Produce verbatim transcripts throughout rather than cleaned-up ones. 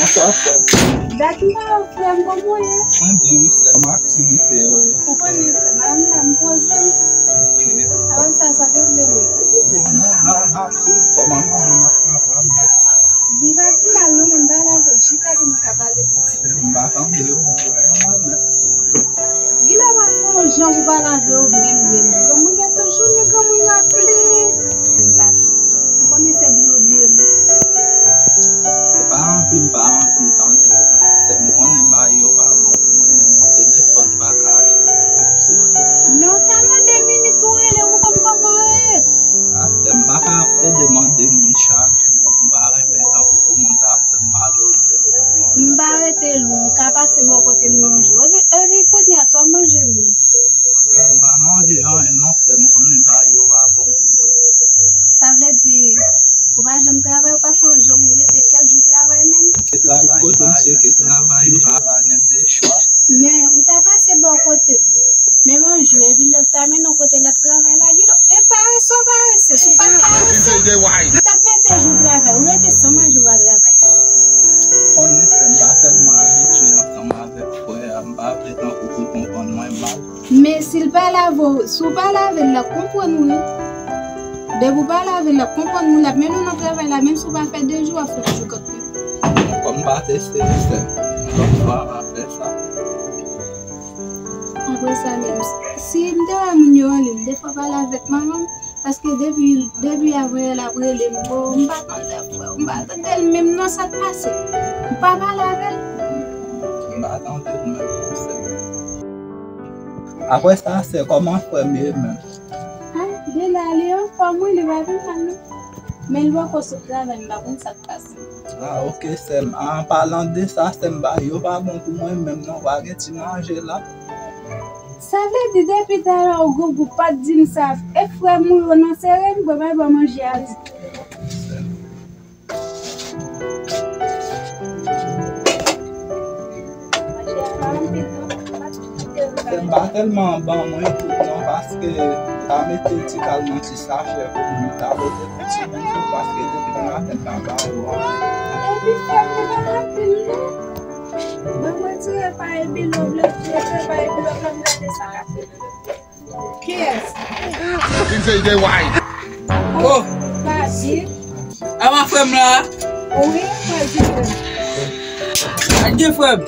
Bonswa, sè m. Dat m pa wè w, frè m, kòman w ye? Mwen byen, wi, sè m. Kòman aktivite yo ye? Ou konnen, frè m, m la, m poze m. Ok. Apre sa, sa k regle mwen? Bon, non, non, m ap swiv kòman nou menm ap travay. Viv ak mal, nou menm pa lave l, chita pou nou ka pale piti. M pa tande yo, m tande mwen menm. Gilè pa fè yon jan pou pa lave yo menm, menm. Granmoun yo toujou ni granmoun yo ap plenyen. M pase. M konnen se bliye w bliye m. Se pa anvi m pa anvi tande yo, non. Sè m, konnen bagay yo pa bon pou mwen, menm yon telefòn m pa ka achte pou m fonksyone. Men w ta mande minit pou w rele m pou konn kòman w ye. A, sè m, m pa ka ap pede mande moun chak jou. M pa renmen tankou pou moun ta ap fè m malonè. M pa rete lwen, ou ka pase bò kote m nan yon jou. Epi, epi kounye a, sa w manje menm? M pa manje anyen non, sè m, konnen bagay yo pa bon pou mwen. Sa vle di, ou pa janm travay, ou pa fè yon jou pou w rete kèk jou travay menm? Se travay, kote m cheke travay, m pa, pa gen de chwa. Men, ou ta pase bò kote m. Menm yon jou, epi lè w ta mennen w kote l ap travay la, gidon, e parese w parese, si w pa t parese, ou t ap mete jou travay, ou rete san manje, ou pa travay. Konnen sè m pa tèlman abitye ansanm avèk frè a, m pa vle tankou pou l konprann mwen mal. Men si l pa lave w, si w pa lave l, l ap konprann ou wi. Depi w pa lave l, l ap konprann ou, l ap mennen w nan travay la, menm si w pa fè de jou, w ap fè yon jou kanmenm. Kòm m pa t eseye sè m, yon lòt fwa m ap fè sa. Apre sa menm, si m te wè moun yo anliy, m te fè pale avèk manman m, paske depi, depi avan yè l ap rele m, o, m pa tande frè, m pa tande l menm non, sa k pase? M pa pale avè l. M pa tande l menm non, sè m. Apre sa, sè, kòman frè m ye menm? A, de la li anfòm wi, li pa pi mal non. Men li poko sot travay, m pa konn sa k pase. A, ok, sè m. An palan de sa, sè m, bagay yo pa bon pou mwen menm non, pa gen ti manje la. Sa vle di depi talè w gwoup gwoup pa t di m sa, e frè m ou yo nan sere m, bon, mwen ba manje a di. M pa tèlman ban mwen tout non, paske m ta mete ti kal nan ti sachè pou m ta pote pou timoun yo, paske depi maten m pa ba yo anyen. Epi frè m, li pa anpil non. Ban mwen tire pa epi lòv la, tire pa epi lòv la, m gade sa k ap fèt. Kiyès? Vin se ide way. Oh, Papi. A pa frè m la? Wi, frè m. A gen frè m.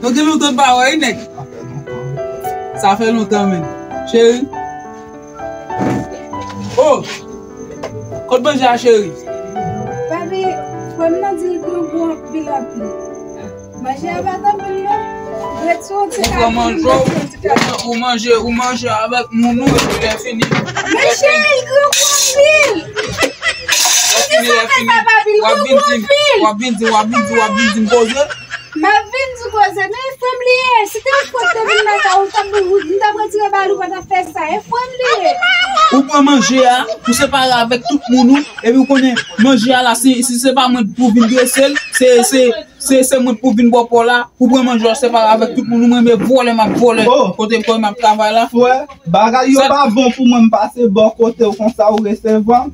Nou gen lontan n pa wè, wi, nèg. Sa fè lontan, men. Cheri. Oh! Kot manje a, cheri? Papi, frè m nan di l grangou anpil, anpil. Manje a pa t anpil non. Ret sou yon ti kalkil, manje yon ti kalkil. Ou manje, ou manje avèk moun ou, epi lè fini. Men cheri, l grangou anpil. Lè fini, lè fini. W ap vin di m, w ap vin di m, w ap vin di m, w ap vin di m koze. M ap vin di koze, men frè m li ye. Si te yon fòt te vin lakay ou, m t ap, m t ap retire ba li, ou pa t ap fè sa. E frè m li ye. Ou pran manje a, ou separe avèk tout moun ou, epi ou konnen manje a la, si, si se pa mwen pou vin drese l, se, se, Se, se mwen pou vin bò pa w la, pou pran manje w separe avèk tout moun, ou mwen vòlè m ap vòlè. Oh. Kote, kote m ap travay la. Frè, bagay yo pa bon pou mwen, m pase bò kote w konsa ou resevwa m.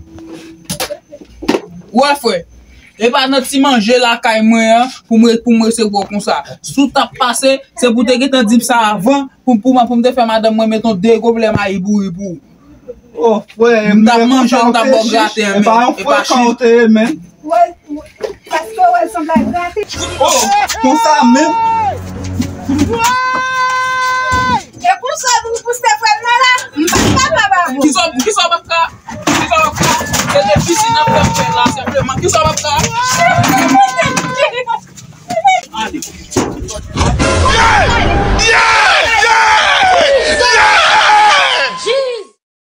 Wè, frè, e pa nan ti manje lakay mwen an pou mwen, pou mwen resevwa w konsa. Si w t ap pase, se pou w te gentan di m sa avan, pou, pou, pou m te fè madanm mwen met yon de goblè mayi bouri pou ou. Oh, frè, m t ap manje, m t ap ba w grate, men. E pa yon frekan w te ye, men. Wè, paske wè l sanble ak grate. Oh, konsa menm. E konsa w vin pouse frè m nan la, m pa kapab avè w. Kisa, kisa w p ap ka, kisa w p ap ka, se de pisi n ap fè frè la, senpleman, kisa w p ap ka.